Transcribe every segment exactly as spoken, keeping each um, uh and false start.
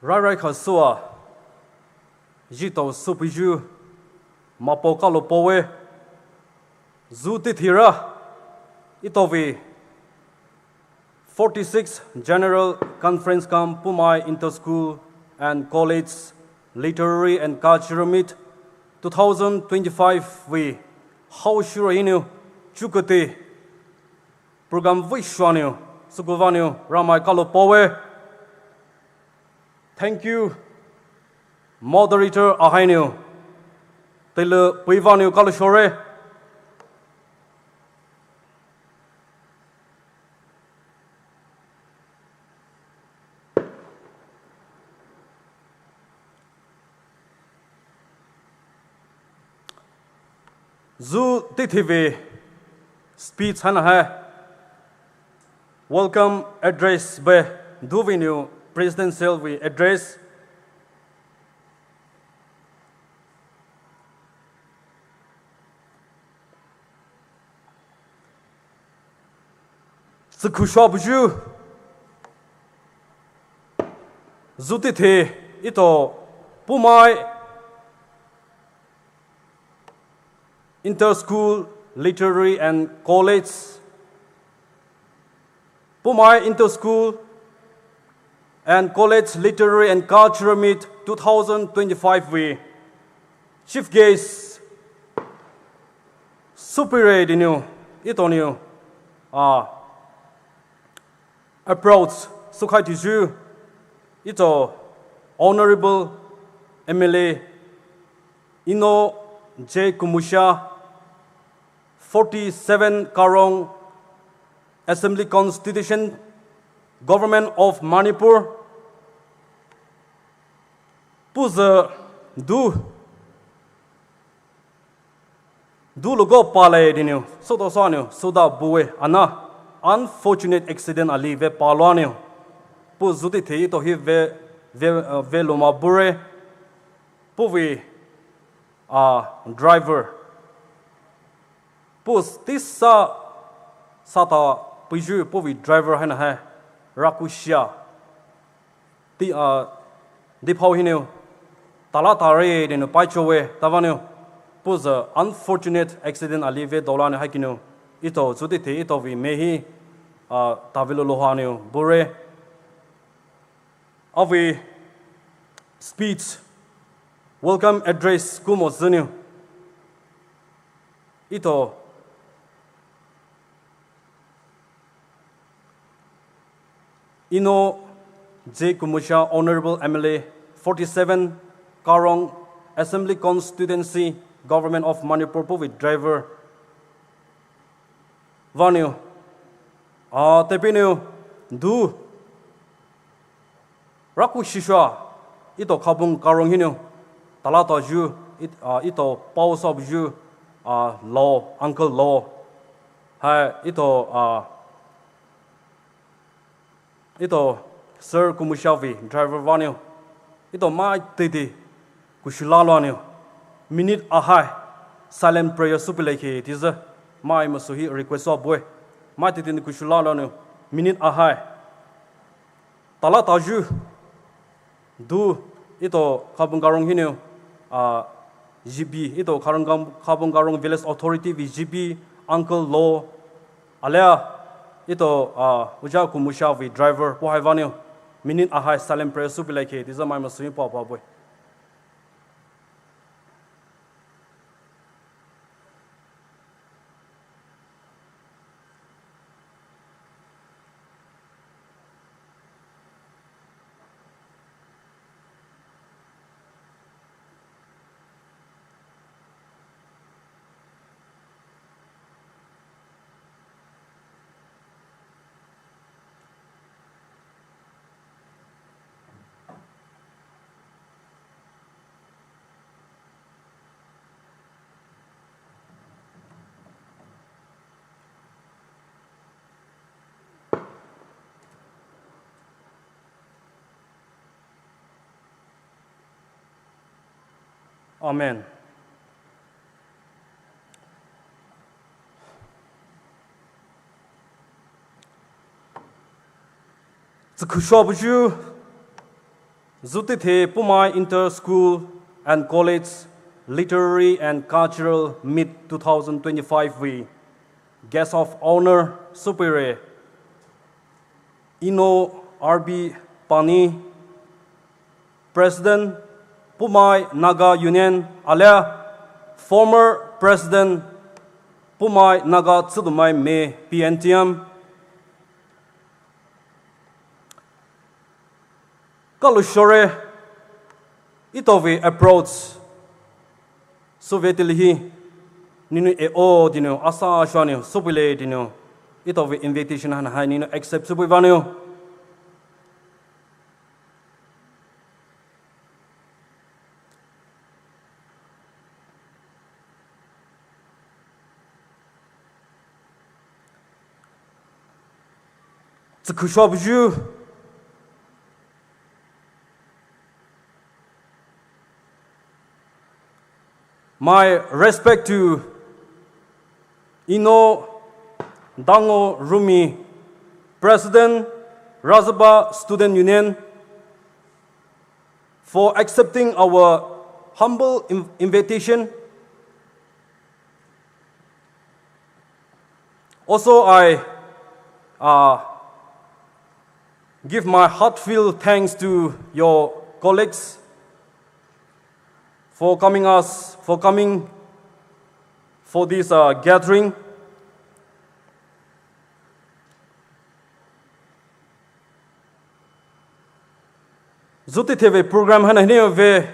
Rairai kha sua, zhitao supiju, mapo kalo powe, zu tithira, itovi, forty-sixth General Conference cum Poumai Inter-School and College Literary and Cultural Meet two thousand twenty-five vei, hao shura hinou, chukati, program vei shuanou, sukuvanou, Ramai kalo powe. Thank you. Moderator ahainou. Tele puivanou kalo shore. Zu tithivi speech hana hai. Welcome address be duvinou presidential vei address. Tsükhushuabuyu. Zu tithi ito Poumai Inter-School Literary and College, Poumai Inter-School and College Literary and Cultural Meet two thousand twenty-five vei Chief Guest supire dinou, ito nou, ah, approach sukhai tiyu, ito Honorable M L A Enoch J Kumusha, forty-seven Karong Assembly Constitution, Government of Manipur, puh zü du, du logo pale dinou, soto soanou, soda bue, ana, unfortunate accident ali ve paloanou, puh zu tithi ito hi ve, ve, uh, ve loma bure, puhvei, uh, driver. Puh tisa sata puyu puhvei driver haina hai rakushia. Ti, ah, diphao hinou. Tala tare dinou paichowe tavanou. Puh zü unfortunate accident ali ve dola nou haikinou. Ito zu tithi ito vei me hi, ah, tavilo lohanou bure. Avei speech, welcome address kumo zünou. Ito Enoch J Kumusha, Honorable M L A, forty-seven Karong Assembly Constituency, Government of Manipur, puhvei driver vanou, ah, tepinou, du, raku shisha, ito Khabung Karong hinou, tala tayu, it-, ah, ito pao sobuyu, ah, Lo, Uncle Lo, hai, ito, ah, ito Sir Kumusha vei driver vanou, ito mai titi, kushulaloanou, minute ahai, silent prayer supilai khe, tizü, mai masu hi request soa bue, mai titi kushulaloanou, minute ahai, tala tayu, du, ito Khabung Karong hinou, ah, G B, ito Kharung Kam-, Khabung Karong Village Authority vei G B, Uncle Lo, alia, ito, ah, Uja Kumusha vei driver, puhai vanou, minute ahai silent prayer supilai khe, tizü mai masu hi pao pao bue. Amen. Tsükhushuabuyu, Zutithe Poumai Inter-School and College Literary and Cultural Meet two thousand twenty-five vei Guest of Honour soupeire Eno R B Pani, President, Poumai Naga Union, alia former President, Poumai Naga Tsüdomai Me, P N T M. Kalu shore, etao vei approach souve tilihi, nenou e o dinou, asa shua nou, soupeilai dinou, etao vei invitation haina hai nenou accept soupei vanou. Tsükhou shua buyu. My respect to Eno Dango Rumi, President, Razaba Student Union, for accepting our humble in-, invitation. Also, I, uh, give my heartfelt thanks to your colleagues for coming us, for coming for this, uh, gathering. Zutithe vei program haina hinou vei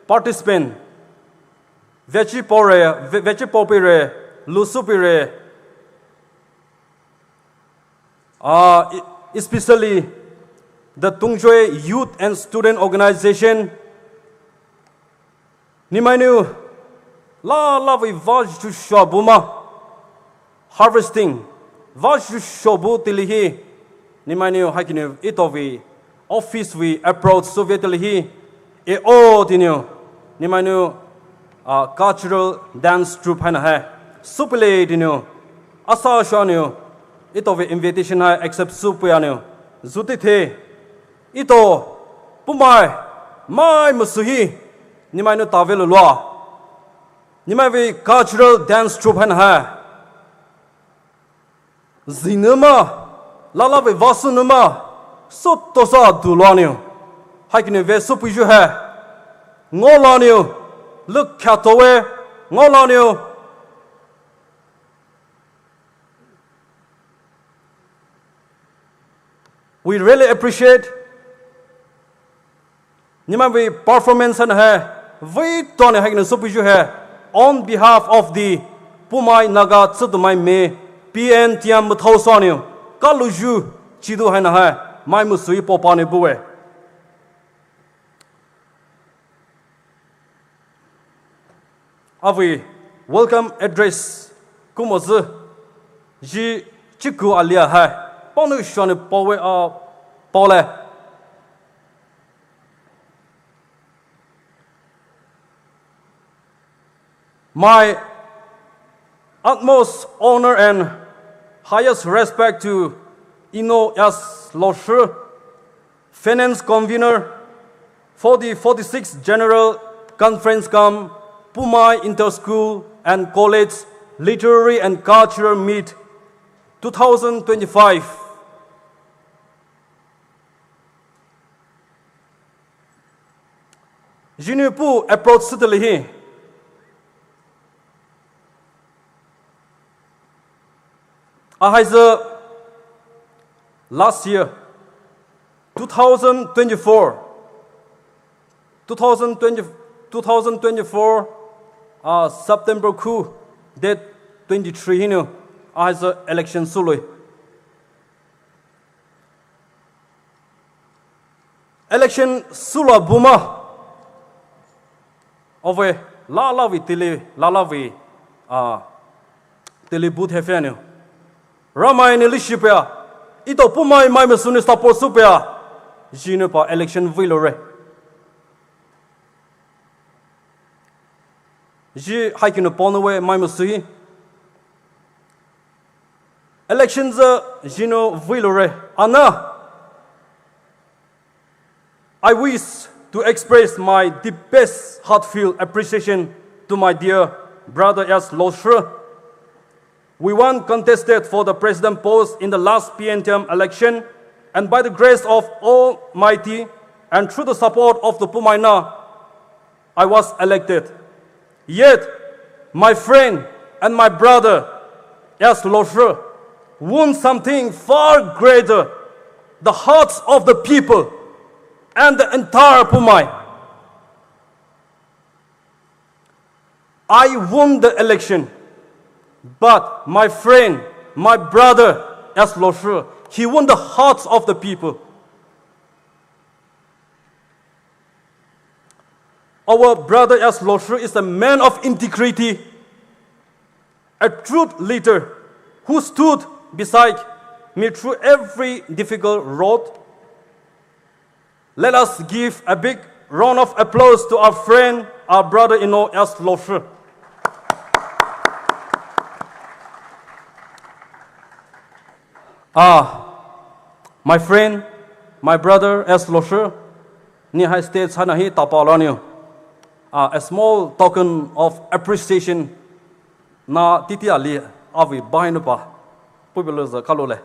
participant, veachi paore, ve-, veachi paopeire, lu soupeire, uh, e-, especially the Tungjoy Youth and Student Organization, nemai nou lala vei vah zhu shua buma, harvesting, vah zhu shua bu tilihi, nemai nou haikinou etao vei office vei approach souve tilihi, e o dinou, nemai nou, uh, cultural dance troupe haina hai soupeilai dinou, asa shua nou, etao vei invitation hai accept soupei anou, zutithe, etao Poumai, mai musu hi, nemai nou tave loloua, nemai vei cultural dance troupe haina hai, zhinou ma, lala vei vah sünou ma, soutosa duloua nou, haikinou vei soupeyu hai, ngaolou nou, lukha towe, ngaolou nou. We really appreciate nemai vei performance haina hai, vei tuanou haikinou soupeyu hai, on behalf of the Poumai Naga Tsüdomai Me, P N T M mathao sa nou, kaluyu chidu haina hai, mai musu hi paopa nou buwe. Avei welcome address kumo zü, zhi chiku alia hai, panou shua nou paowe a paole. My utmost honor and highest respect to Eno S Loshi, Finance Convener for the forty-sixth General Conference cum Poumai Inter-School and College Literary and Cultural Meet two thousand twenty-five. Zhinou puh approach sü tilihi. Ahaizü last year, two thousand twenty-four, two thousand twenty, two thousand twenty-four, uh, September khu date twenty-three hinou, ahaizü election sülou. Election sülou buma. Ove, lala vei tili, lala vei, ah, tili booth hai pfü nou. Ramai nou leshi pia. Etao Poumai mai musu nou support sü pia. Zhinou pa election vei loure. Zhi haikinou panou we mai musu hi. Election zü zhinou vei loure. Ana. I wish to express my deepest heartfelt appreciation to my dear brother S. Loshu. We once contested for the president post in the last P N T M election, and by the grace of Almighty and through the support of the Poumai Na, I was elected. Yet, my friend and my brother, S. Loshu, won something far greater, the hearts of the people and the entire Poumai. I won the election, but my friend, my brother, S. Loshu, he won the hearts of the people. Our brother S. Loshu is a man of integrity, a truth leader who stood beside me through every difficult road. Let us give a big round of applause to our friend, our brother-in-law S. Loshu. Ah, my friend, my brother S. Loshu, ni hai stage haina hi tapa la niu. Ah, a small token of appreciation na titi ali avi bainu pa. Pui belo za kalole.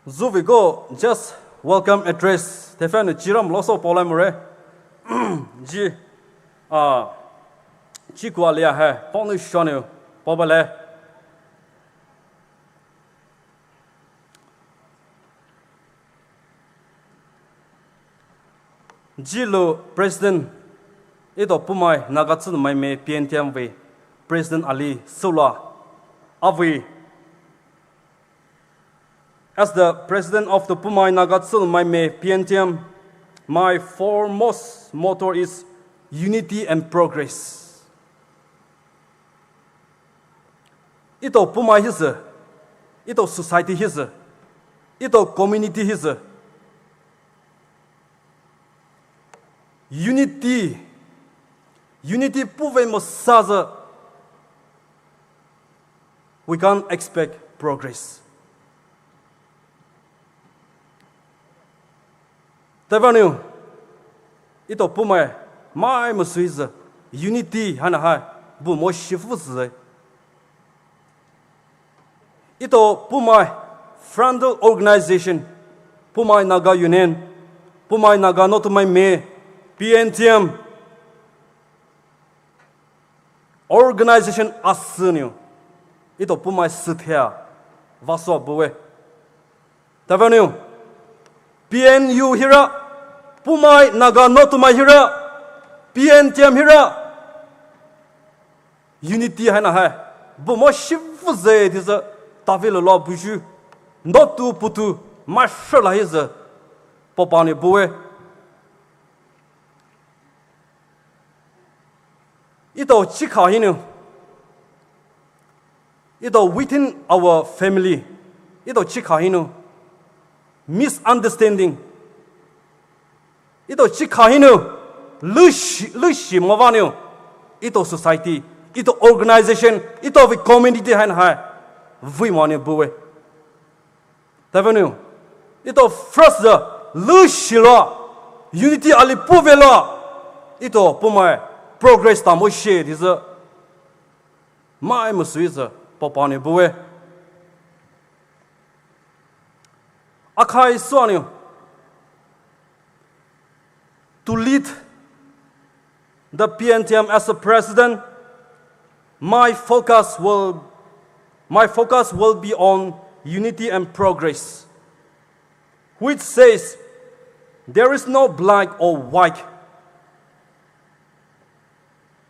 Zuvei ko just welcome address tefen chiram loso polai more. Ji, ah, chi kua lia hai ponu shoniu pobale. Jilo President, ito Poumai Naga Tsümaime P N T M vei President ali sula avi. As the President of the Poumai Naga Tsümaime P N T M, my foremost motto is unity and progress. Ito Poumai hisü, ito society hisü, ito community hisü. Unity, unity puve mo sazü, we can't expect progress. Tavaniu, ito Poumai, mai mo suizü, unity haina hai, bu mo shifu zü. Ito Poumai frontal organization, Poumai Naga Union, Poumai Naga Naotumaime, P N T M, organization asüniu, ito Poumai süthea, vaso buwe. Tavaniu, P N U hira, Poumai Naga Naotumai hira, P N T M hira, unity haina hai, bu mo shifu zü tizü, tavi lolo buju, notu putu, mashra la hizü, popani buwe. Ito chikha hinu. Ito within our family. Ito chikha hinu. Misunderstanding. Ito chikha hinu. Lushi, lushi mavaniu. Ito society. Ito organization. Ito vi community haina hai. Vui mani buwe. Tavaniu, ito first zü, lushi lo, unity ali puve lo, ito Poumai progress ta mo she tizü, mai mo suizü, popani buwe. Akhai suaniu, to lead the P N T M as a president, my focus will, my focus will be on unity and progress, which says there is no black or white,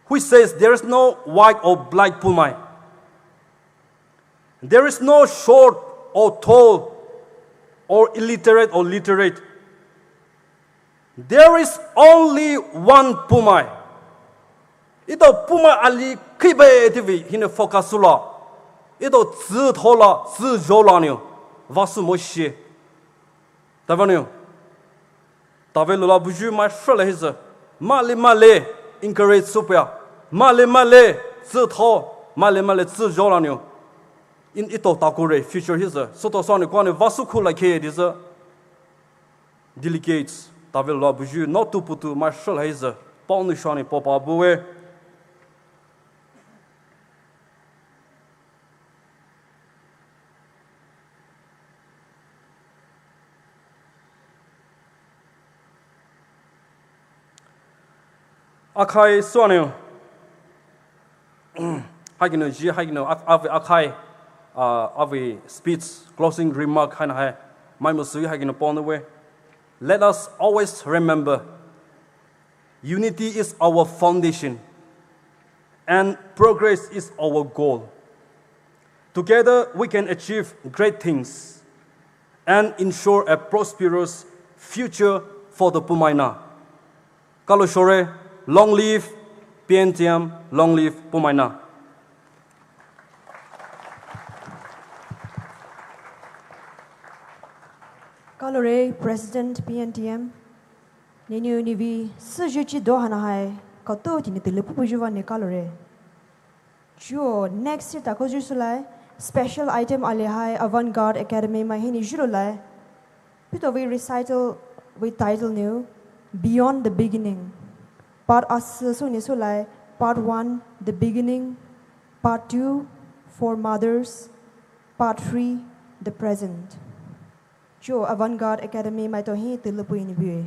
which says there is no white or black Poumai. There is no short or tall or illiterate or literate. There is only one Poumai. Etao Poumai ali khibe tea vei hinou focus sü la. Etao tsüthao la, tsüzhou la nou. Vah sü moshi. Tave nou. Tave lou la buyu mai hrülai hisü. Maili maili encourage süpeia. Maili maili tsüthao. Maili maili tsüzhou la nou. In etao takure future hisü. Sütao sü nou kua nou vah sü khulai khe disü. Delegates, tave lou la buyu, no tu putu mai hrülai hisü. Paonou shani popa bue. Akhai süanou. Hakinou ji, hakinou, a, avei akhai, uh, avei speech, closing remark, haina hai. Mai mo sü hakinou paonou we. Let us always remember, unity is our foundation and progress is our goal. Together we can achieve great things and ensure a prosperous future for the Poumai Na. Kalo shore, long live P N T M, long live Poumai Na. Kalore President P N T M, nenou nevei süyu chi do haina hai, kato tini tele pupu yuva ne kalore. Chuo next year tako ju sülai, special item ali hai Avant Garde Academy mai hinou jüloulai. Pito vei recital vei title nou Beyond the Beginning. Part asü sü nou sülai, part one, The Beginning, part two, For Mothers, part three, The Present. Chuo Avant Garde Academy maitao hi tele pui ni bue.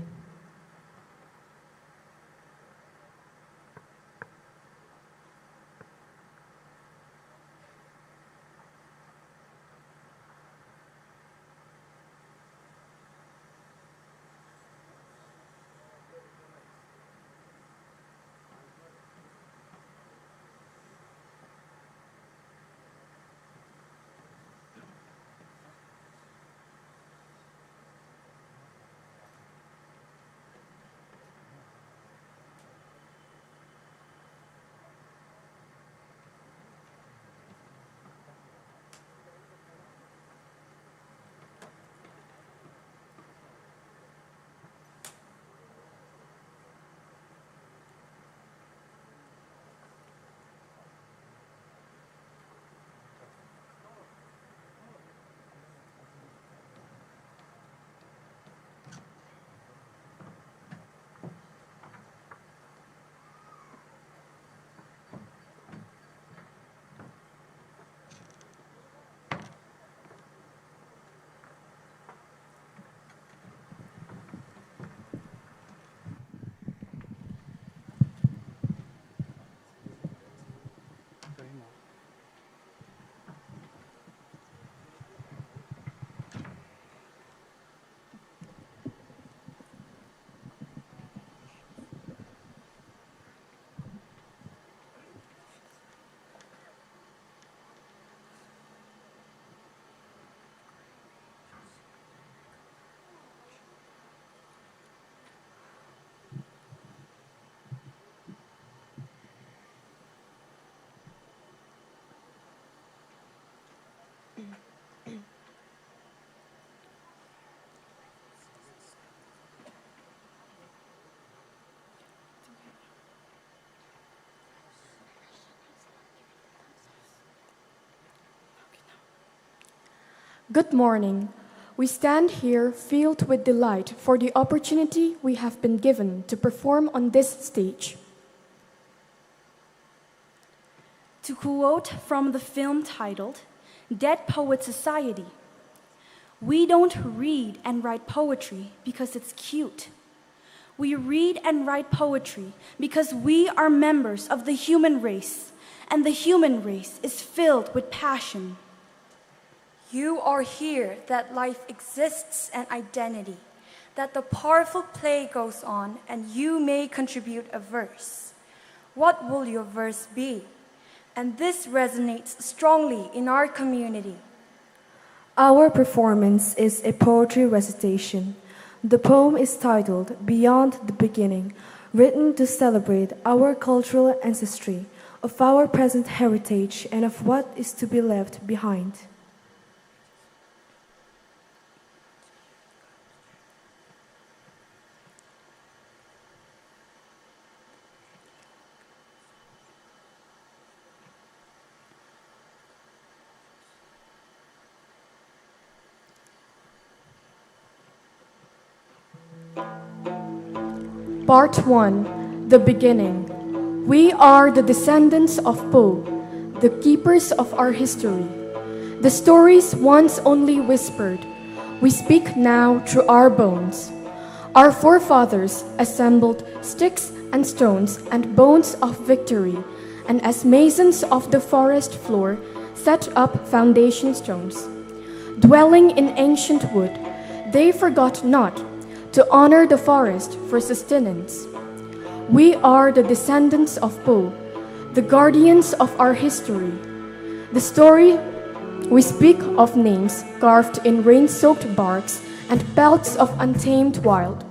Good morning. We stand here filled with delight for the opportunity we have been given to perform on this stage. To quote from the film titled Dead Poets Society, "We don't read and write poetry because it's cute. We read and write poetry because we are members of the human race, and the human race is filled with passion." You are here that life exists and identity, that the powerful play goes on and you may contribute a verse. What will your verse be? And this resonates strongly in our community. Our performance is a poetry recitation. The poem is titled Beyond the Beginning, written to celebrate our cultural ancestry, of our present heritage, and of what is to be left behind. Part one, The Beginning. We are the descendants of Po, the keepers of our history. The stories once only whispered, we speak now through our bones. Our forefathers assembled sticks and stones and bones of victory, and as masons of the forest floor, set up foundation stones. Dwelling in ancient wood, they forgot not to honor the forest for sustenance. We are the descendants of Po, the guardians of our history. The story we speak of names carved in rain-soaked barks and pelts of untamed wild.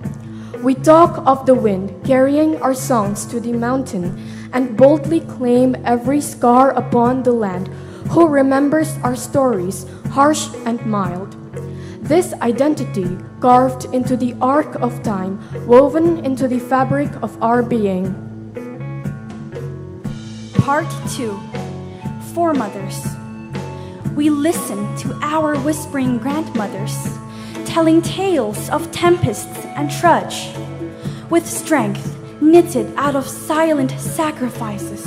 We talk of the wind carrying our songs to the mountain and boldly claim every scar upon the land who remembers our stories, harsh and mild. This identity carved into the arc of time, woven into the fabric of our being. Part two, Foremothers. We listen to our whispering grandmothers, telling tales of tempests and trudge. With strength knitted out of silent sacrifices,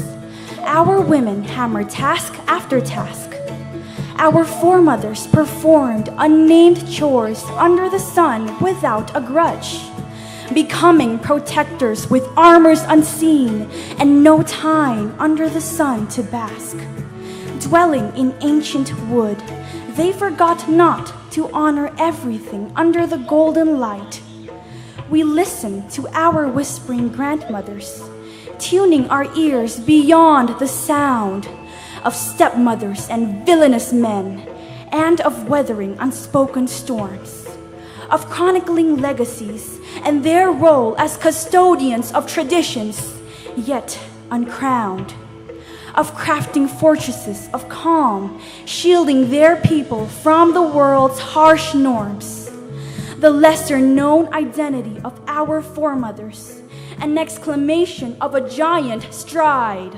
our women hammer task after task. Our foremothers performed unnamed chores under the sun without a grudge, becoming protectors with armors unseen and no time under the sun to bask. Dwelling in ancient wood, they forgot not to honor everything under the golden light. We listen to our whispering grandmothers, tuning our ears beyond the sound of stepmothers and villainous men, and of weathering unspoken storms, of chronicling legacies and their role as custodians of traditions, yet uncrowned, of crafting fortresses of calm, shielding their people from the world's harsh norms. The lesser known identity of our foremothers, an exclamation of a giant stride.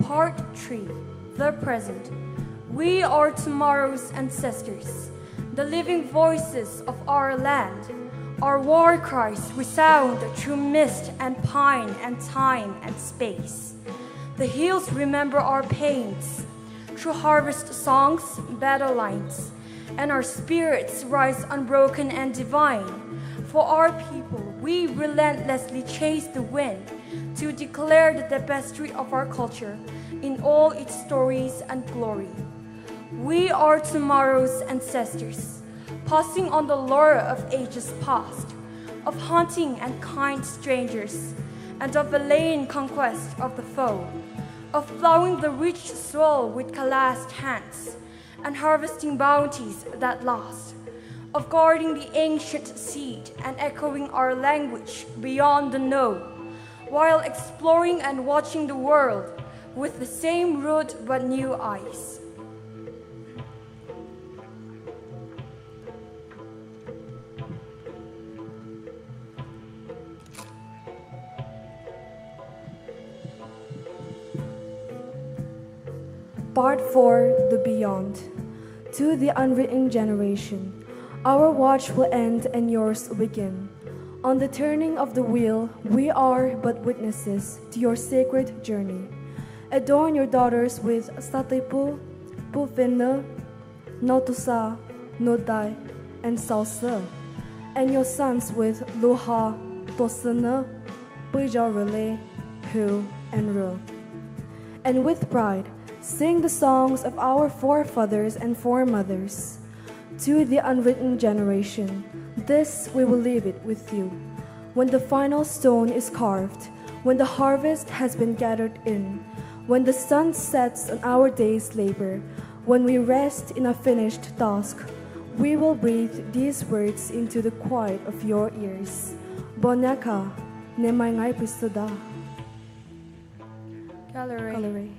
Part three, The Present. We are tomorrow's ancestors, the living voices of our land. Our war cries resound through mist and pine and time and space. The hills remember our pains through harvest songs, battle lines, and our spirits rise unbroken and divine. For our people, we relentlessly chase the wind to declare the tapestry of our culture in all its stories and glory. We are tomorrow's ancestors, passing on the lore of ages past, of hunting and kind strangers, and of allaying conquest of the foe, of plowing the rich soil with calloused hands, and harvesting bounties that last, of guarding the ancient seed and echoing our language beyond the know, while exploring and watching the world with the same rude but new eyes. Part four, The Beyond. To the unwritten generation, our watch will end and yours begin. On the turning of the wheel, we are but witnesses to your sacred journey. Adorn your daughters with Satipu, Pufena, Notusa, Nodai, and Salsa, and your sons with Luha, Tosana, Pujarele, Hu, and Ru. And with pride, sing the songs of our forefathers and foremothers. To the unwritten generation, this we will leave it with you. When the final stone is carved, when the harvest has been gathered in, when the sun sets on our day's labor, when we rest in a finished task, we will breathe these words into the quiet of your ears. Bonyaka, ne mai ngai prisada. Gallery. Gallery.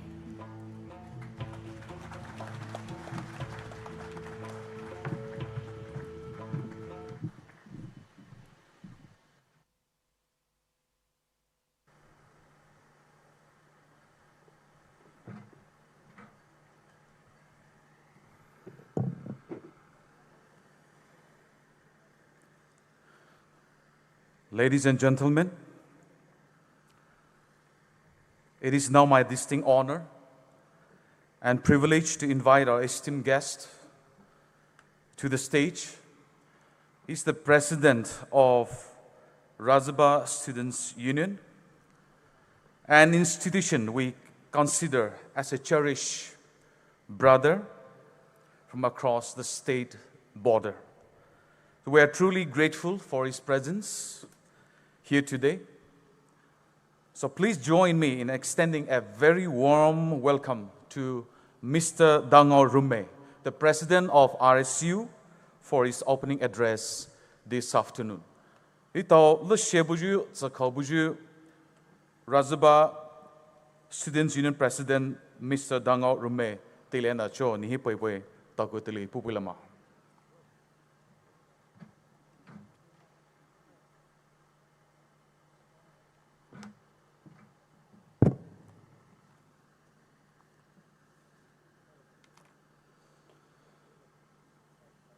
Ladies and gentlemen, it is now my distinct honor and privilege to invite our esteemed guest to the stage. He's the president of Razaba Students Union, an institution we consider as a cherished brother from across the state border. We are truly grateful for his presence here today. So please join me in extending a very warm welcome to Mister Dangao Rume, the president of R S U, for his opening address this afternoon. Etao leshie buyu, tsakao buyu, Razaba Students Union President Mister Dangao Rume, teile na cho, nehi poipoi, taku teile pupuilama.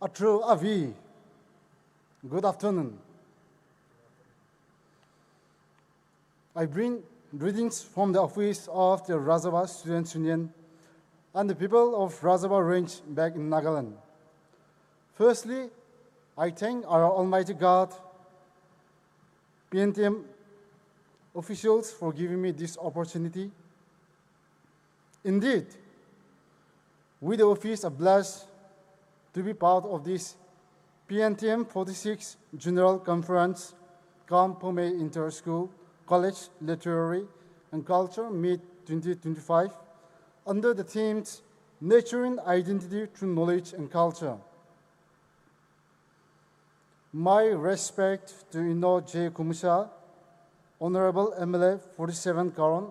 Atru avi, good afternoon. I bring greetings from the office of the Razaba Students Union and the people of Razaba Range back in Nagaland. Firstly, I thank our Almighty God, P N T M officials for giving me this opportunity. Indeed, we the office are blessed to be part of this P N T M forty-six General Conference cum Poumai Inter-School College Literary and Culture Meet twenty twenty-five under the themes Nurturing Identity Through Knowledge and Culture. My respect to Eno J Khumasha, Honorable M L A forty-seven Karon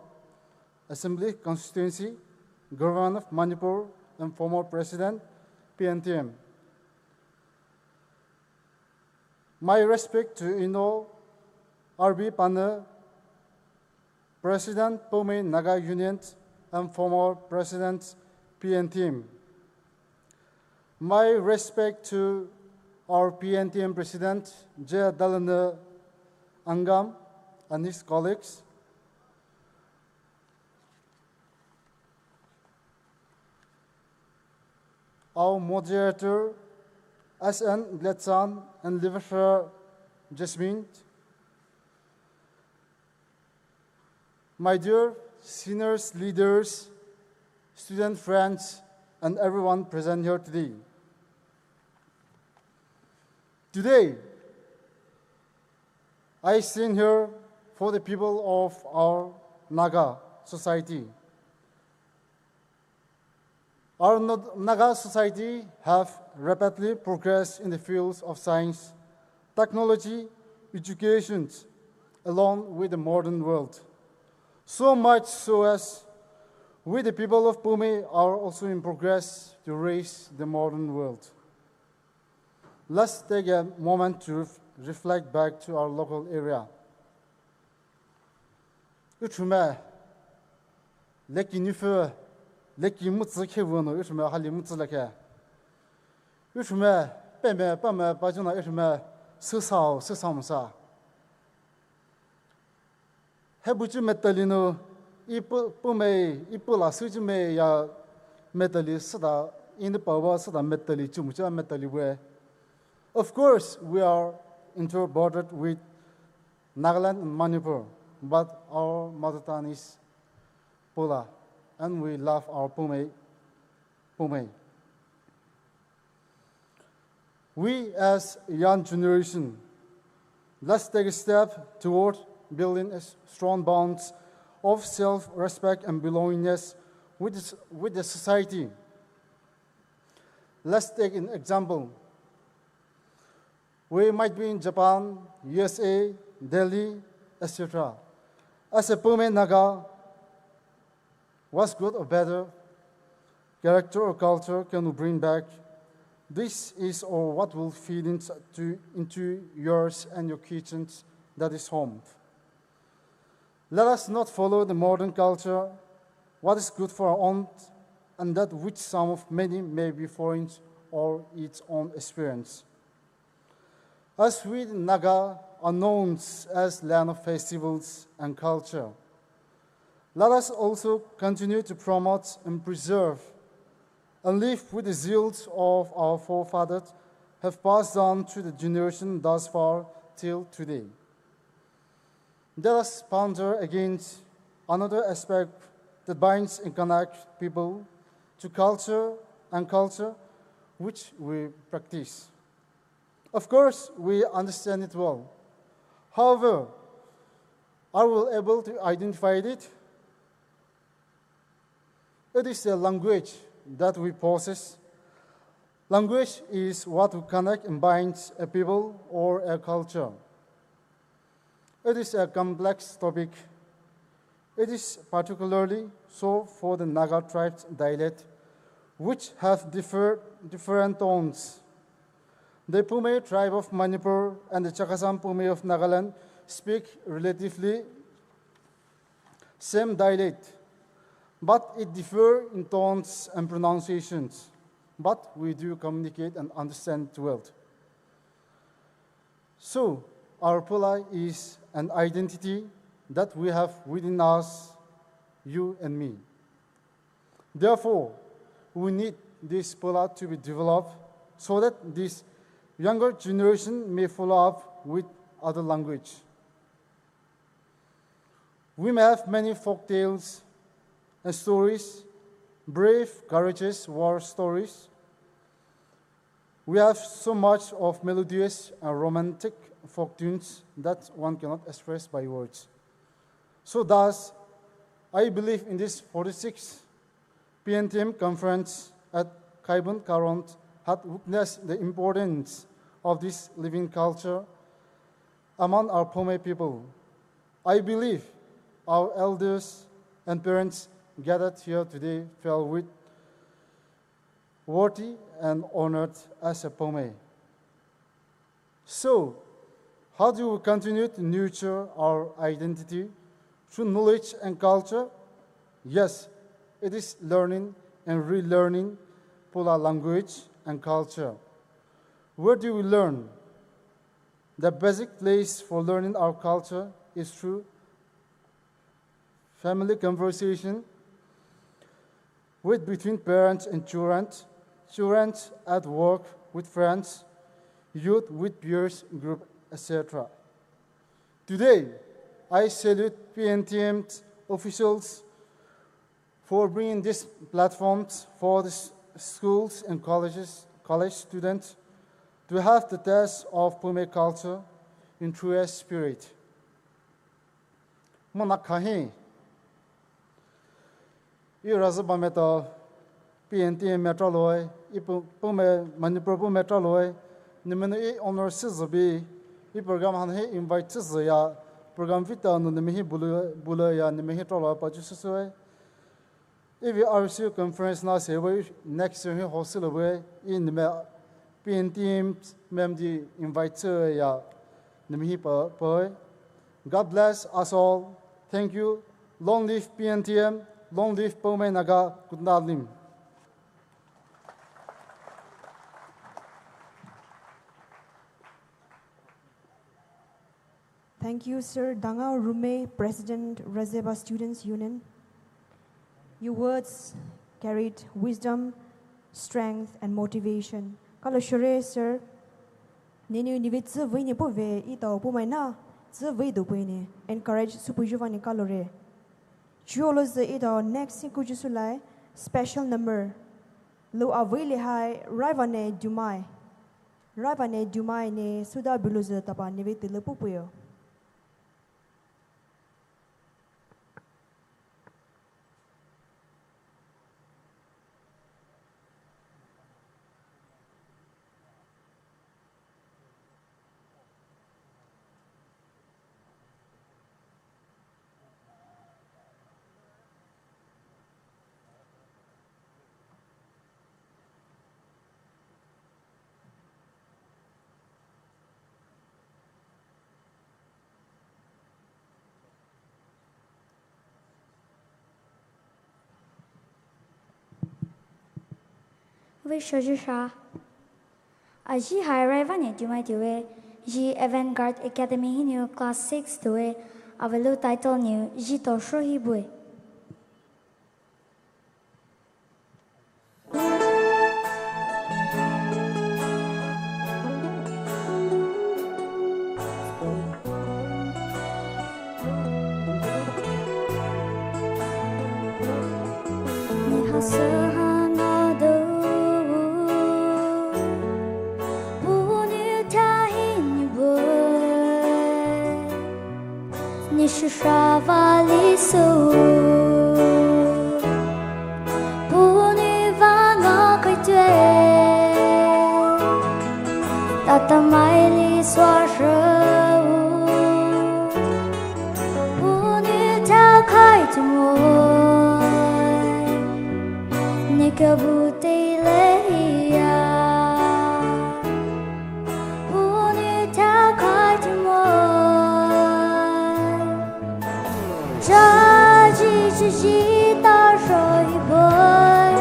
Assembly Constituency, Government of Manipur, and former President, P N T M. My respect to Eno R B Pane, President, Poumai Naga Union, and former President, P N T M. My respect to our P N T M President, J Dalene Angam, and his colleagues. Our moderator, S N Gletsan and Livasher Jasmine. My dear seniors, leaders, student friends, and everyone present here today. Today, I stand here for the people of our Naga society. Our Na-, Naga society have rapidly progressed in the fields of science, technology, education, along with the modern world. So much so as we, the people of Poumai, are also in progress to raise the modern world. Let's take a moment to ref-, reflect back to our local area. Uthume, leki nifu, leki mutsü khe vuno, uthume hali mutsü leke. Uthume, peme, peme, pajuna uthume, sesao, sesao musa. Hebuchu metali no, ipu, pumei, ipu la suchu mei ya metali sada, ini pawa sada metali chumucha metali we. Of course, we are interbordered with Nagaland and Manipur, but our mother tongue is Pula, and we love our Pumei, Pumei. We as young generation, Let's take a step toward building a s- strong bonds of self-respect and belongingness with the s- with the society. Let's take an example. We might be in Japan, U S A, Delhi, et cetera. As a Poumai Naga, what's good or better character or culture can we bring back? This is or what will feed into, into yours and your kitchens, that is home. Let us not follow the modern culture, what is good for our own, and that which some of many may be foreign or its own experience. As we Naga are known as land of festivals and culture, let us also continue to promote and preserve and live with the zeal of our forefathers have passed down to the generation thus far till today. Let us ponder against another aspect that binds and connects people to culture and culture which we practice. Of course, we understand it well. However, are we able to identify it? It is a language that we possess. Language is what connects and binds a people or a culture. It is a complex topic. It is particularly so for the Naga tribes dialect, which have differ, different tones. The Poumai tribe of Manipur and the Chakhesang Poumai of Nagaland speak relatively same dialect, but it differ in tones and pronunciations. But we do communicate and understand well. So, our Pola is an identity that we have within us, you and me. Therefore, we need this Pola to be developed so that this younger generation may follow up with other language. We may have many folk tales and stories, brave, courageous war stories. We have so much of melodious and romantic folk tunes that one cannot express by words. So thus, I believe in this forty-sixth P N T M conference at Kaibun Karong had witnessed the importance of this living culture among our Poumai people. I believe our elders and parents gathered here today feel with worthy and honored as a Poumai. So, how do we continue to nurture our identity through knowledge and culture? Yes, it is learning and relearning Pola language and culture. Where do we learn? The basic place for learning our culture is through family conversation with between parents and children, children at work with friends, youth with peers group, et cetera. Today, I salute P N T M officials for bringing these platforms for the s- schools and colleges, college students to have the taste of Poumai culture in truest spirit. Mona kahi. I raza ba meta P N T M meta loi, i pu- Poumai Manipur Poumai meta loi, nimenu i honor si zabi, i program han hi invite si zaya, program vita nu nimi hi bulu bulu ya nimi hi tolo pa ju susue. Ivi R C conference na sewe next year hi host lowe i nime P N T M mem di invite se ya nime hi pa pa. God bless us all. Thank you. Long live P N T M. Long live Poumai Naga. Good night. Thank you, Sir Dangao Rume, President, Razeba Students Union. Your words carried wisdom, strength, and motivation. Kalo shore, Sir. Nini nivi tsüvei ni pove, ito Poumai na tsüvei do pove ni encourage supuju vani kalo re. Chuolo ze ito next si kuju sulai special number. Lo avei le hai raivane dumai. Raibane Dumai ne suda buluzu tapa nevei tele pupuyo. Vei shoyu sha. Aji hai Raibane Dumai tiwe, ji Avant Garde Academy hinou class six tiwe, avelu title nou ji to shohi bue. Nishusha valiso, puni vanga kaitue, tata maili swasho, puni takai tumoi, nikabu teileya. Puni takai tumoi, jaji jaji ta shohi boi.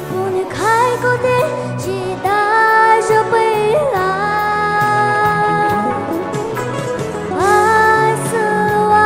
Puni kai kote ji ta jo pela. Ai sua.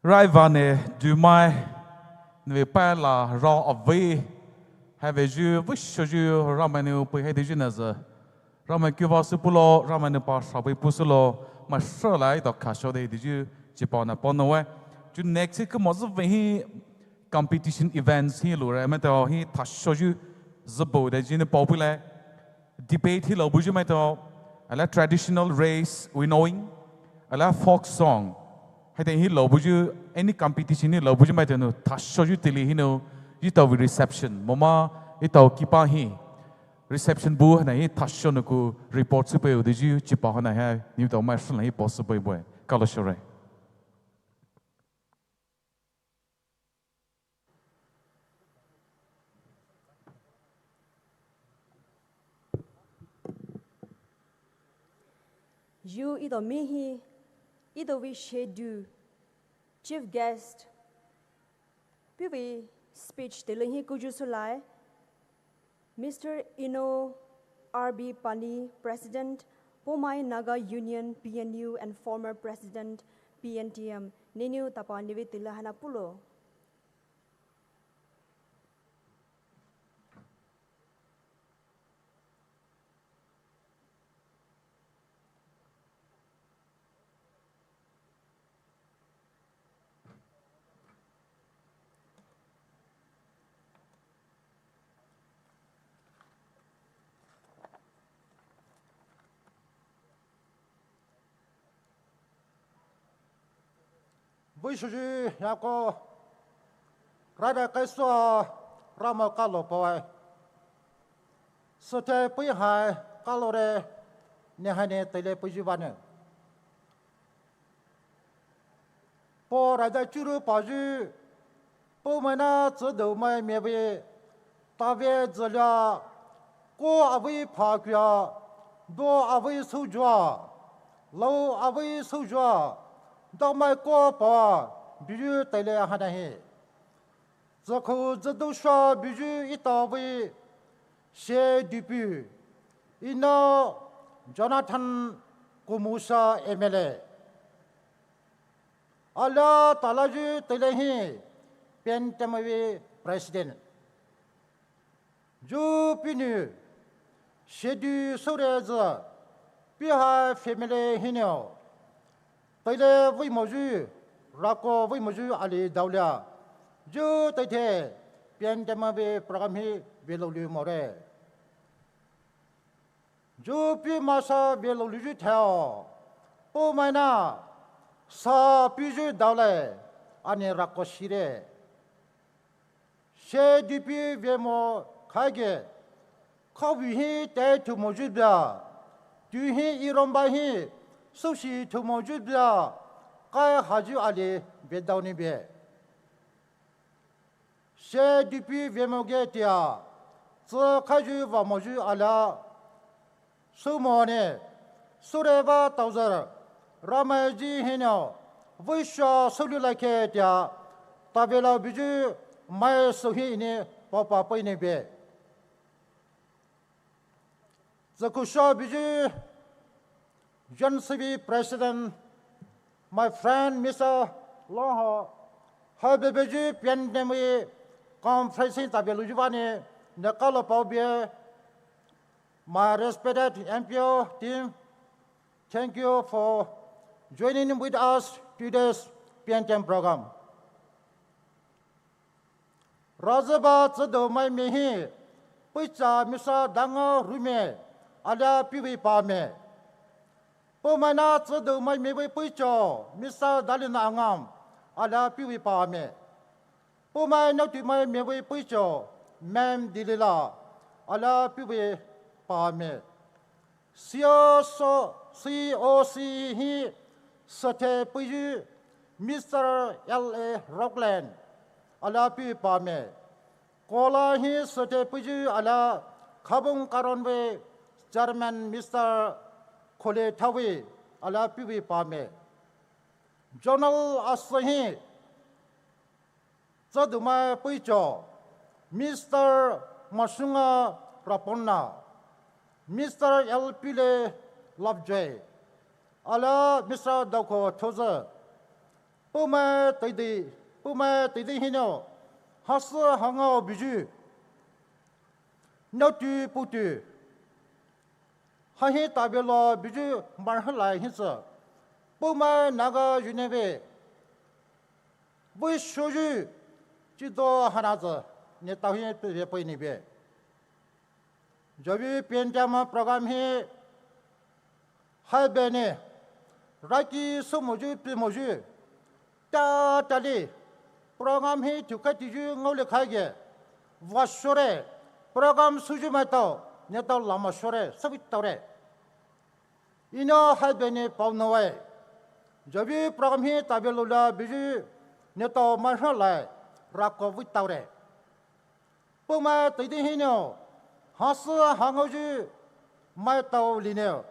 Raibane Dumai, nevei paila rao avei, haveyu vushoyu Ramai nou pui hai deyu naza. Ramai kiva süpulo, Ramai nou pa shabai pusulo, mai shalai to kasho de deyu, chipa na pono we. Ju next hi kumo züvei hi competition events hi lure, maitao hi thashoyu zübo de jini pao pui le. Debate hi lo buyu maitao, ala traditional race, winnowing, ala folk song. Haiteng hi lo buyu, any competition hi lo buyu maitao nou, thashoyu tili hinou, yutao vei reception. Moma, yutao kipa hi. Reception bu hana hi thasho nou ku report süpei u deyu, chipa hana hi, niutao mai shula hi post süpei bue. Kalo shore. Etao mihi, etao vei shedu, chief guest, puhvei speech teile hi kuyu sulai, Mister Eno R B Pani, President, Poumai Naga Union, P N U, and former President, P N T M, nenou tapa nevei teile haina pulo. Vei shoyu yako rada kaiso ramo kalo paoe. Süthai pei hai kalore ne haine teile peiyu bane. Po rada churu payu, Poumai na tsüdou mai mevei, tave zülia, ko avei phakuya, do avei soujua, lou avei soujua, damai ko pa, biyu teile hana hi. Tsükhou züdou sha biyu etao vei, she dipu, Eno Jonathan Kumusha M L A. Alia talayu teile hi, P N T M vei President. Ju pinu, shedu sure zü, pi hai family hinou. Teile vei moyu, rako vei moyu ali daolia. Ju teithe, P N T M vei program hi veloulu more. Ju pi masa veloulu ju thao. Poumai na, sa pi ju daole, ani rako shire. She dipi vemo khaige, khawi hi te thumo ju bia, tu hi iromba hi, sushi thumo ju bia, kai haju ali vedao ni be. She dipi vemo ge tia, tsü khaju vamo ju alia, sumone, sureva thousand, Ramai ji hinou, vei sha sulu lakhe tia, tavela biyu, mai suhi ni, papa pei ni be. Tsükhou sha biyu, John C V President, my friend Mister Longho, ha biyu P N T M conference tavelouyu bane, ne kalo pao be, my respected M P O team, thank you for joining with us today's P N T M program. Razüba tsüdou mai mihi, peicha Mister Danga Rume, alia piwi pame. Poumai na tsüdou mai miwi peicho, Mister Dalina Angam, alia piwi pame. Poumai naotumai miwi peicho, Ma'am Dilila, alia piwi pame. C O C, C O C hi süthe peiyu Mister L A Rockland, alia piwi pame. Kola hi süthe peiyu alia Khabung Karonwe Chairman Mister Khole Thawi, alia piwi pame. Zonal asü hi tsüdoumai peicho, Mister Masunga Raponna, Mister L Pile Lovejoy, alia Mister Daokho Thoze, Poumai teidei, Poumai teidei hinou, hasü hangao biyu, naotu poutu, hahi tavelo biyu marhulai hisü, Poumai Naga Union vei, vei shoyu, chido hanaze, ne taohi peve pei ni be. Javi P N T M program hi, hai bene, raki sumoyu pimoyu, ta tali, program hi thukhai tiyu ngaole khaige, vashore, program suyu maitao, netao lama shore, sabi taore. Ina hai bene pao nawe. Javi program hi taveloula biyu, netao marhalai, rako vei taore. Poumai teidei hinou, hasü hangaoyu, maitao linou,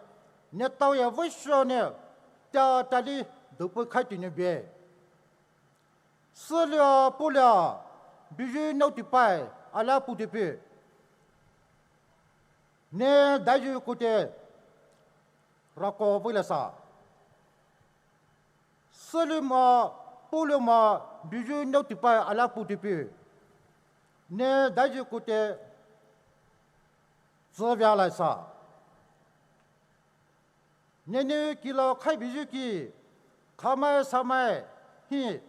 Neletao ye vei sho ne, tea tali doupei khaitoua nou bue. Sülia pulia, buyu naotupai, ala putupu. Ne daiyu koute, rako vei lasa. Süliuma, puliuma, buyu naotupai ala putupu. Ne daiyu koute, tsüvia laisa. Nenou kilo khai buyu ki, khamai samai, hi,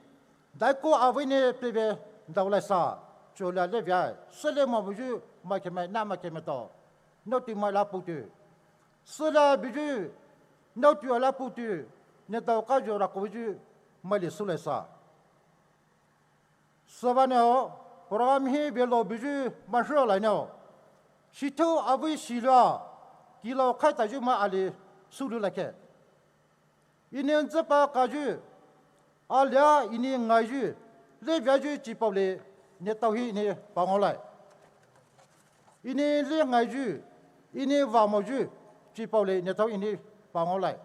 daiko avei ne peve dao laisa, chola levia, süliuma buyu, makhemai, na makhemai to. Naotumai ala putu. Süla buyu, naotu ala putu, neletao kayu rako buyu, maili sulaisa. Sübüa nou, program hi velo buyu, mahrü lai nou. Shithou avei shilua, kilo khaitaiyu mai ali, sulu lakhe. Enou nzüpa kayu, alia enou ngaiyu, leviayu chipaole, neletao hi enou pangaolai. Enou le ngaiyu, enou vamoyu, chipaole, neletao enou pangaolai.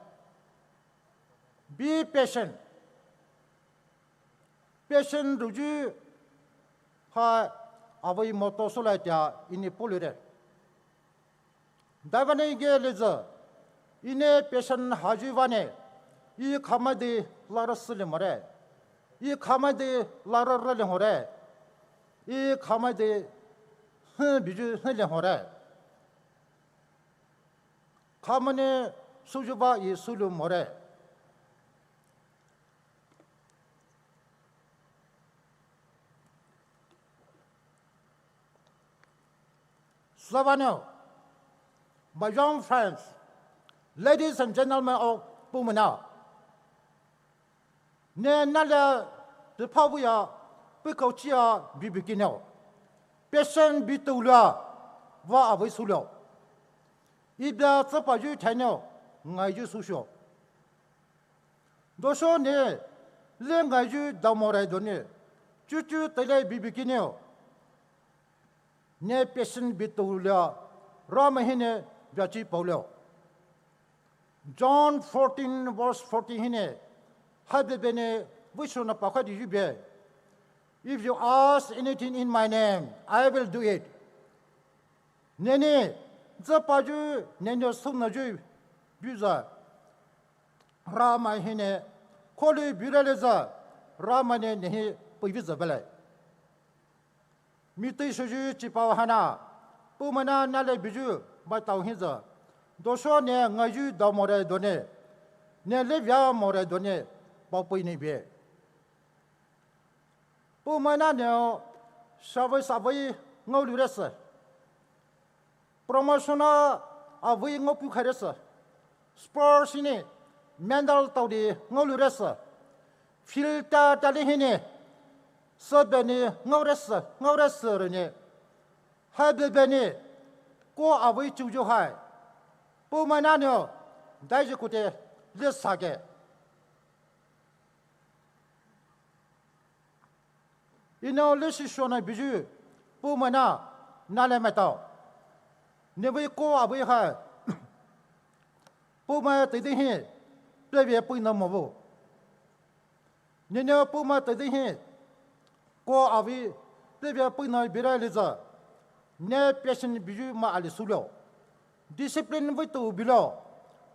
Be patient. Patient ruyu, ha, avei moto sulai tea, enou pulire. Daibüa nou ge lezü, enou patient hayu bane, e khamai de lara süle more, e khamai de lara rale hore, e khamai de hn buyu hn le hore. Khamai ne suyu ba e sulu more. Sübüa nou, my young friends, ladies and gentlemen of Poumai na. Ne nale tepabuya, pekouchiya, bibikinou. Patient bitoulua, va avei sulio. Ebia tsüpayu thainou, ngaiyu susho. Dosho ne, le ngaiyu daomore done, chuchu tele bibikinou. Ne patient bitoulua, Ramai hinou, biachi paolio. John fourteen verse fourteen hinou, haibübünou, vei shona pakhadi yube. If you ask anything in my name, I will do it. Nenou, nzüpayu, nenou sounayu, buza. Ramai hinou, kholi bire lezü, Ramai ne nehi peivi zübele. Mitei shoyu chipao hana, Poumai na nale buyu, maitao hizü. Dosho ne ngaiyu daomore done, ne levia more done, paopei ne bie. Poumai na nou, shavei savei ngaolure sü. Promotion a avei ngaopu khaire sü. Sports hinou, medal taode ngaolure sü. Field ta tali hinou, sübünou ngaore sü, ngaore sü rene. Haibübünou, ko avei chuyu hai. Poumai na nou, daiyu koute, lesage. Enou leshi shona buyu, Poumai na, nale maitao. Nevei ko avei hai, Poumai teidei hi, pevei pei na mobu. Nenou Poumai teidei hi, ko avei, pevei pei na bire lezü. Ne patient buyu mai ali sulio. Discipline vei tou bilo.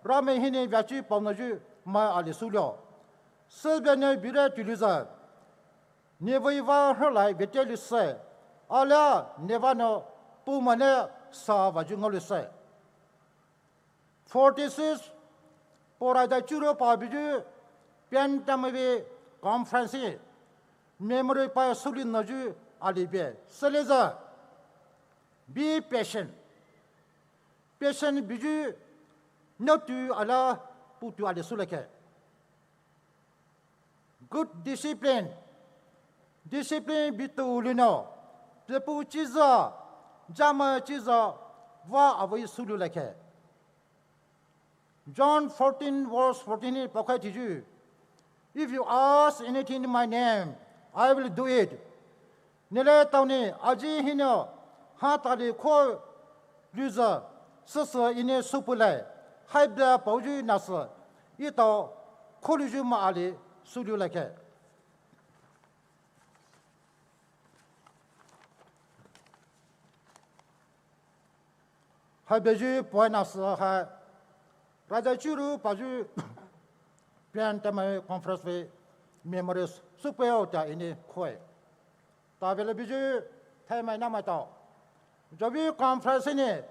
Ramai hinou biachi paonayu mai ali sulio. Sübünou bire tulizü. Nevei va hrülai bete lise. Alia neva nou Poumai ne savayu ngaolise. Forty-six, poraida churo pa buyu, Piantamave conference, memory pa suli nayu alibe. Sülezü, be patient. Patient buyu, naotu ala, putu ali sulakhe. Good discipline. Discipline bitou lino. Pepu chiza, jama chiza, va avei sulu lakhe. John fourteen verse fourteen hi pakhai tiyu. If you ask anything in my name, I will do it. Nele taone aji hinou, ha tali kho luza, süsü ine supulai. Haibüa paoyu nasü, etao kholuyu mai ali süliu laikhe. Haibüyu paoyu nasü hai, raja churu paoyu P N T M conference vei memories süpeio tea ini khoe. Tavela buyu thaimai namaitao. Zhobu conference hinou,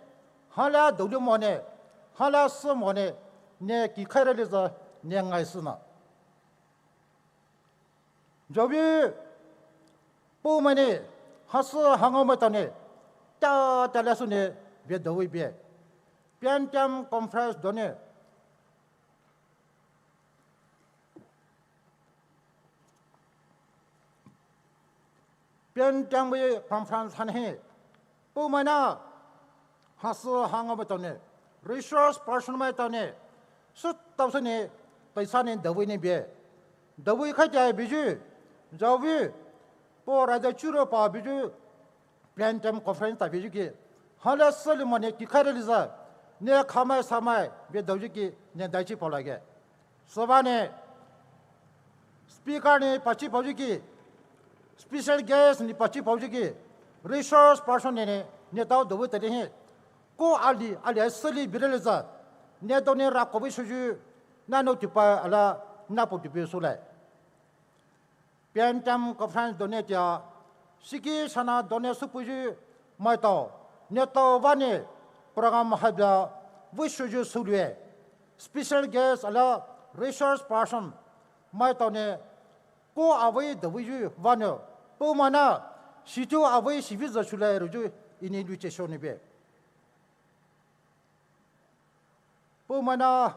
hala doulou mone, hala sü mone, ne kikhaire lizü, ne ngaisüna. Zhobu, puh mainou, hasü hangao maitao nou, ta ta la sü nou, bie dowe bie. P N T M conference donou. P N T M vei conference hanou hi, puh mainou, hasü hangao maitao nou, resource person maitao nou, sütao sü nou, paisa nou dowe nou bie. Dowe khaitao buyu, zhobu, puh raja churu paoyu, P N T M conference ta buyu ki, hala sülou mone kikhaire lizü, ne khamai samai bie doyu ki, ne daichi paolaige. Sübüa nou, speaker nou pachi paoyu ki, special guest nou pachi paoyu ki, resource person nou nou, neletao dowe tali hi, ko ali, ali süli bire lizü, neletao nou rako vei süyu, nanou tupai ala, napo tupai sülai. P N T M conference donou tea, siki sana donou süpuyu maitao, neletao vanou, program haibüa, vei süyu süliue. Special guest ala resource person maitao nou, ko avei dowe yu vanou, puh mainou, situ avei sivi zü sülai royu, ini luche shonou bie. Puh mainou,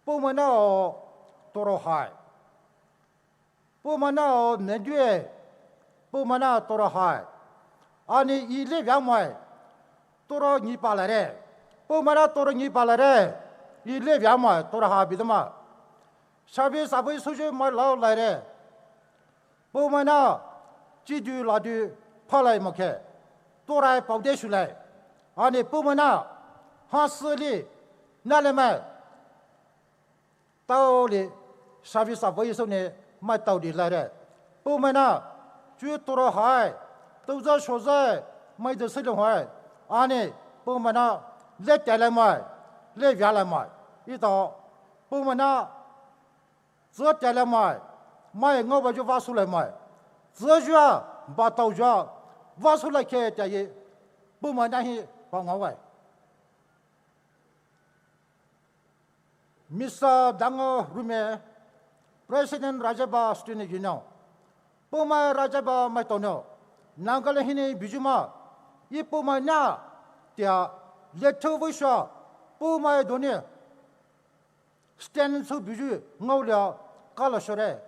puh mainou toro hai. Puh mainou nedue, puh mainou toro hai. Ani ile via mai, toro ngipa laire. Puh mainou toro ngipa laire. Ile via mai, toro ha bidama. Service avei süyu mai lao laire. Puh mainou, chidu ladu, phalai mokhe. Torai paode sülai. Ani puh mainou, hasü li, nale mai. Taoli, service avei sü nou, maitao di laire. Puh mainou, chu toro hai, tuza shoza, mai de sülou hai. Ani, puh mainou, le tea lai mai, le via lai mai. Etao, puh mainou, zü tea lai mai, mai ngaobayu va sülai mai. Züyu a, bataoyu a, va sülai khe tea ye, puh mainou hi, pa ngaowe. Mister Dango Rume, President Rajabha Student Union. Puhmai Rajabha maitao nou, Nagaland hinou buyu ma, e puhmai na, tea, lethu vei sha, puhmai donou, stand sü buyu, ngaolia, kalo shore.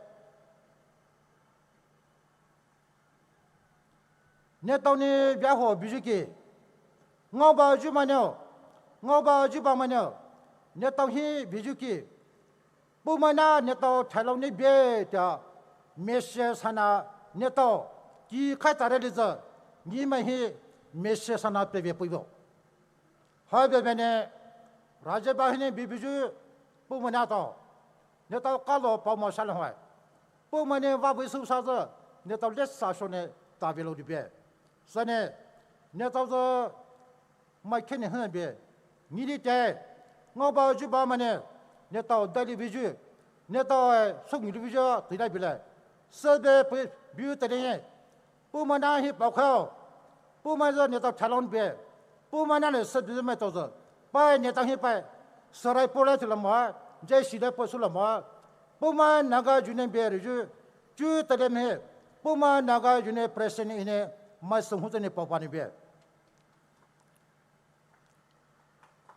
Neletao nou biaho buyu ki, ngaobayu mainou, ngaobayu ba mainou, neletao hi buyu ki, puhmai na neletao thailou nou bie tea, message sana neletao, ki khai tare lizü, ni mai hi message sana peve puibo. Haibe mainou, Rajabha hinou bubuyu, puhmai na tao, neletao kalo pao mo shalai hoai. Puhmai nou vah vei sü sa zü, neletao lesa shone ta velou di bie. Sane, neletao zü mai khe nou hübie. Ni di te, ngaobayu ba mainou, neletao dali buyu, neletao, eh, sungli buyu, tila bilai. Sebe pui, biu tele ye. Puhmai na hi paokhao. Puhmai zü neletao thailou nou bie. Puhmai na le sebe maitao zü. Pai neletao hi pai. Sarai pole tila ma, jai sile po sula ma. Puhmai Naga Union bie riju. Chu tele me. Puhmai Naga Union President hinou, mai sunghu tene pao pani bie.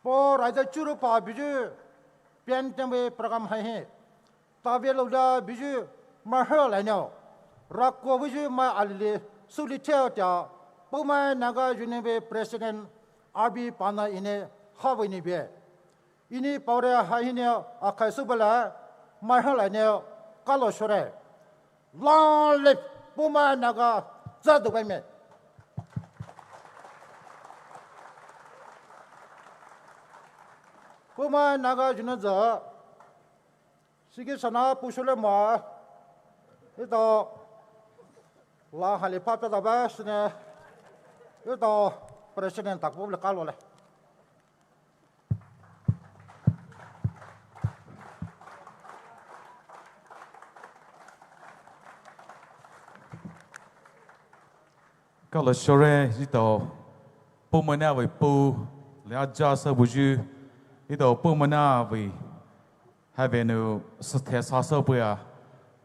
Puh raja churu pa buyu, pian tembe program hai hi. Ta velou la buyu, mai hü lai nou. Rako buyu mai alili, suli theo tea, Puhmai Naga Union vei President, R B Pangna hinou, ha vei nou bie. Ini paore hai hinou, akhai subala, mai hü lai nou, kalo shore. Long live Puhmai Naga, tsüdoubaime. Poumai Naga Union tsü sikhi sana pushule ma, etao la hali pha pya zaba sine, etao president takpu le kalole. Kalo shore etao Poumai Naga vei pu le aja sa buyu, etao Poumai Naga vei havenou süthe sa sa puya,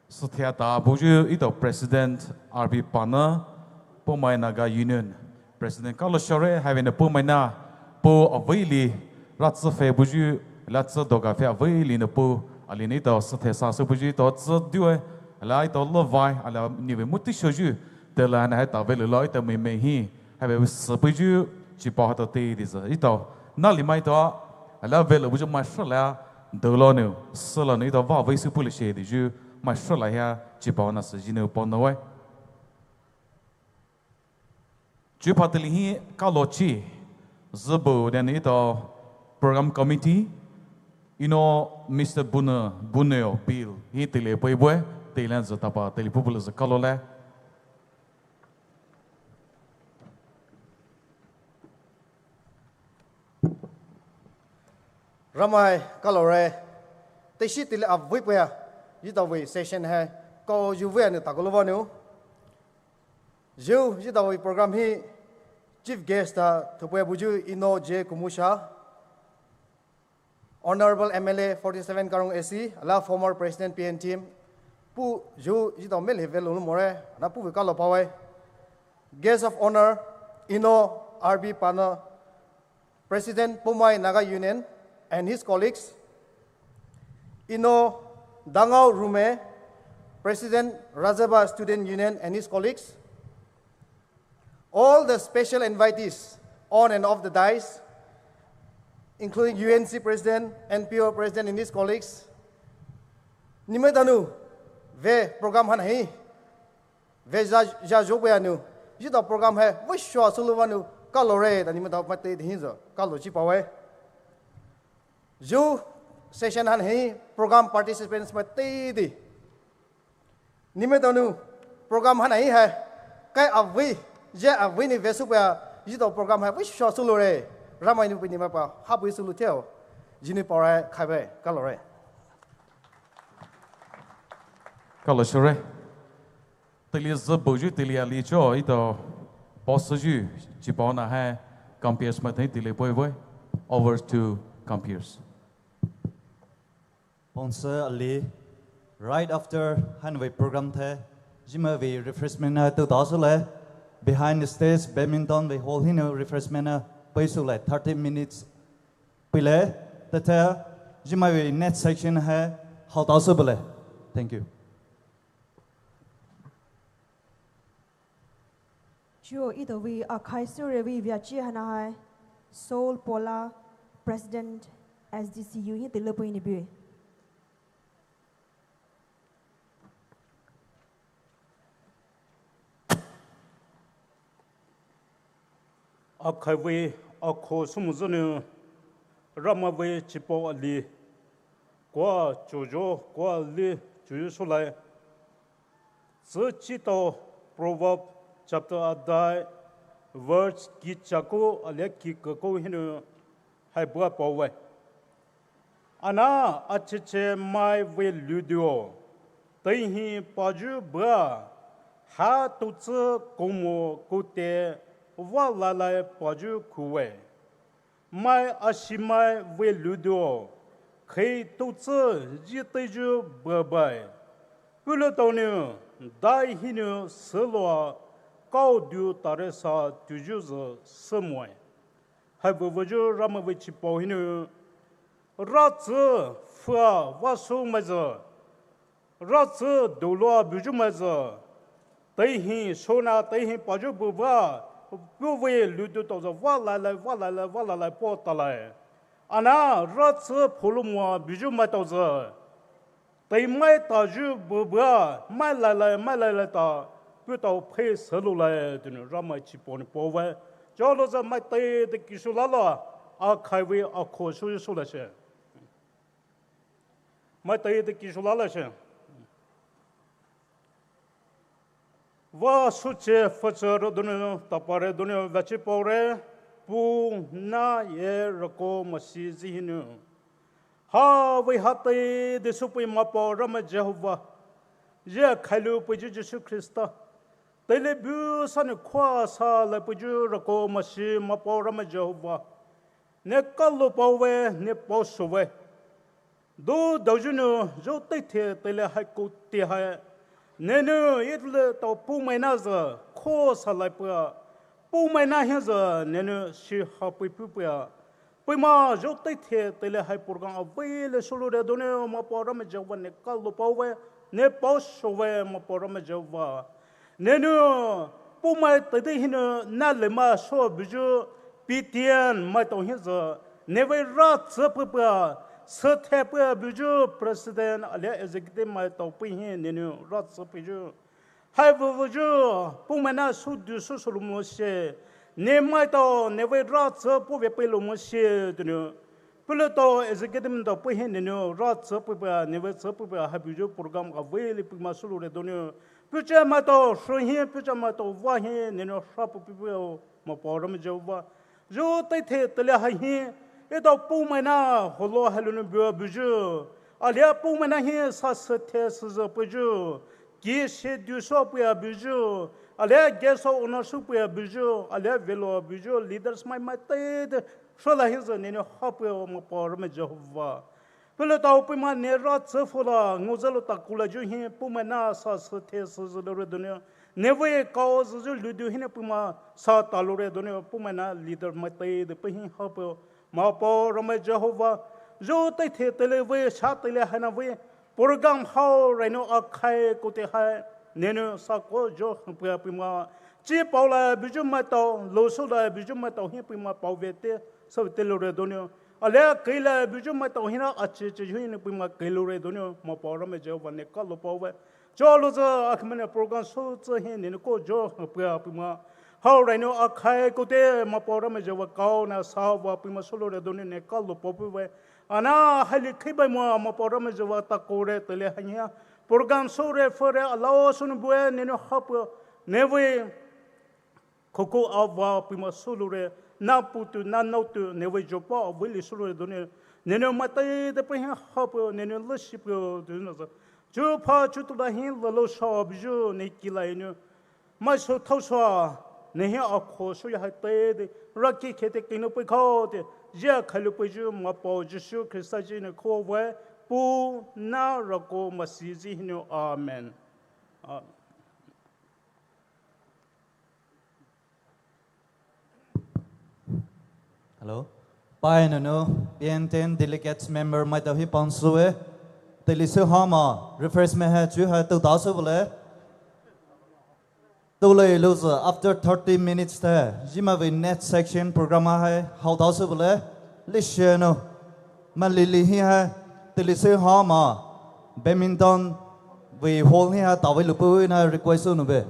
süthe ta buyu etao President R B Pana, Poumai Naga Union President. Kalo shore havenou Poumai Naga pu avei li ratsü phe buyu, la tsüdouga phe avei linou pu, ali nou etao süthe sa sa buyu etao tsüdue, ala etao lovai, ala nive muti shoyu, tela na hai ta velou lo etao meme hi, havenou sü buyu, chipao hatao te di tsü etao, na li mai etao, ala velou buyu mai shula, doulo nou, sülo nou etao va vei sü pule she di yu, mai shula hia, chipao na sü yinou pao nowe. Chipao teli hi kalo chi, zübou then etao program committee, ino Mister Bune, Buneo Bill, hi teli poi bue, teli zü tapa, teli pupule zü kalole. Ramai kalore, teshi teli avei puya, etao vei session hai, kau yu vei ane takolo vanou. Yu, etao vei program hi, chief guest ta, thupuya buyu ino J Kumusha, Honorable M L A forty-seven Karong A C, ala former President P N T M, pu yu etao mele velou lo more, na pu vei kalo pawe. Guest of honor, ino R B Pana, President Poumai Naga Union and his colleagues, ino Dangao Rume, President Razeba Student Union and his colleagues, all the special invitees on and off the dais, including U N C President, N P O President and his colleagues, neletao nou, vei program haina hi, vei ja, ja jobuya nou, etao program hai, vei shua sulu vanou, kalore, ta neletao maitao di hi zo, kalo chi pawe. Yu session haina hi, program participants maitao di. Neletao nou, program haina hi hai, kai avei, je avei ni vei supuya, etao program hai, vei shua sulure, Ramai nou pei ni mapa, ha pei sulu theo, yinou paore, khaibe, kalore. Kalo shore. Teli zübou yu teli ali cho etao boss yu chipao na hai comperes maitao teli poi poi. Over to comperes. Ponse ali, right after haina vei program the, jima vei refreshment na tu ta sule, behind the stage badminton vei hall hinou refreshment na pei sule thirty minutes. Pile, tete, jima vei next section hai, hao ta su bule. Thank you. Chuo etao vei akhai sure vei via chi haina hai, Saul Pola, President S D C U hi tele pui ni bue. Akhai vei akho sumuzünou, Ramai vei chipao ali, kua chuyu, kua ali chuyu sulai. Tsü chitao Proverb chapter adai, verse kichaku alia kikako hinou hai bua paowe. Ana acheche mai vei luduo, teihi payu bua, ha tutsü komo kute, va lalai payu kuwe. Mai ashimai vei luduo, khei tutsü ji teiju bubai. Kuletaonou, dai hinou süloua, kaodu taresa tuyu zü sümoe. Hai vei veiyu Ramai vei chipao hinou, ratsü fua vasu maizü, ratsü douloua buyu maizü, teihi sona teihi payu buba, puh vei ludu taozü va lalai, va lalai, va lalai po talai. Ana ratsü phouloua buyu mai taozü, teimai tayu buba, mai lalai, mai lalai ta, Putao phei sülou lai donou Ramai chipao nou paowe. Jolouzü maitao te kishu lala, akhai vei akho shuyu shulashe. Maitao te kishu lalashe. Vah shuche pfüche re donou, tapare donou, veachi paore, Pu, Nah, ye Rako Mashi zü hinou. Havei hatei de sü pei Mapao Ramai Jehova. Ye khailu peiyu Jisu Khrista. Teile bu sa ne khua sa lai peiyu Rako Mashi Mapao Ramai Jehova. Ne kalo paowe, ne pao showe. Do daoyu nou, zho teithe teile hai koute hai. Nenou, itle tao Poumai Nahzü, kho sa lai pei a. Poumai Nah hizü, nenou, shi ha pei pu pei a. Peima zho teithe teile hai program avei le shuloure donou Mapao Ramai Jehova ne kalo paowe, ne pao showe Mapao Ramai Jehova. Nenou, Poumai teidei hinou, nale ma sho buyu, P T N maitao hizü, nevei ra tsü pei pei a, sü the pei a buyu, President, alia Executive maitao pei hi nenou, ra tsü peiyu. Hai vuvuyu, Poumai Nah sü du sü sü lou mo shi. Ne maitao, nevei ra tsü peiwe pei lou mo shi donou. Pulotao executive tao pei hi nenou, ra tsü pei pei a, nevei tsü pei pei a, hai buyu program avei le peima shuloure donou. Pucha maitao, shu hi, pucha maitao, vah hi, nenou, sha pei pei pei o, Mapao Ramai Jehova. Zho teithe teile hai hi, etao Poumai Nah holo hai lou nou bua buyu. Alia Poumai Nah hi sa sü the sü zü peiyu. Ki shi du sü pei a buyu. Alia guest of honour sü pei a buyu. Alia velo buyu. Leaders mai maitao de. Shala hizü nenou ha pei o Mapao Ramai Jehova. Pulotao peima ne ra tsü phola, ngozü lou takou layu hi, Poumai Nah sa sü the sü zü loure donou. Nevei kao züyu ludu hinou peima sa taloure donou, Poumai Nah leader maitao de pei hi ha pei o, Mapao Ramai Jehova. Zho teithe teile vei sha teile haina vei, program hao rainou akhai koute hai, nenou sa ko zho pei a peima. Chi pao la buyu maitao, lou shu la buyu maitao hi peima paove te, sa te loure donou. Alia kei la buyu maitao hina achi chi hinou peima kei loure donou, Mapao Ramai Jehova ne kalo paowe. Jolouzü akhemai ne program sü tsü hi nenou ko zho pei a peima. Hao rainou akhai koute Mapao Ramai Jehova kao na sa vah peima shuloure donou ne kalo pao peiwe. Ana haili khei bai mo Mapao Ramai Jehova takoure teile hai hi a. Program shure phure alao sü nou bue nenou ha pei o. Nevei Khoukhou avah peima shuloure, na putu, na naotu, nevei zhopa avei le shuloure donou. Nenou maitao de pei hi ha pei o, nenou leshi pei o donou zü. Chu pha chu tu la hi lalo sha buyu ne ki la hinou. Mai sho thao sha, ne hi akho shuyu hai teide, raki khete keinou pei khao de, zia khailu peiyu Mapao Jisu Khrista zü hinou khowe, Pu, Nah, Rako Mashi zü hinou. Amen. Amen. Hello. Pai nunu, P N ten delegates member maitao hi pansue. Teile sü hama, refreshment hai chu hai tu ta sü bole. Tu le lu sü, after thirty minutes te, jima vei next section program hai, hao ta sü bole. Listen no. Malili hi hai, teile sü hama, badminton, vei hall hi hai, ta vei lupu na request nu be.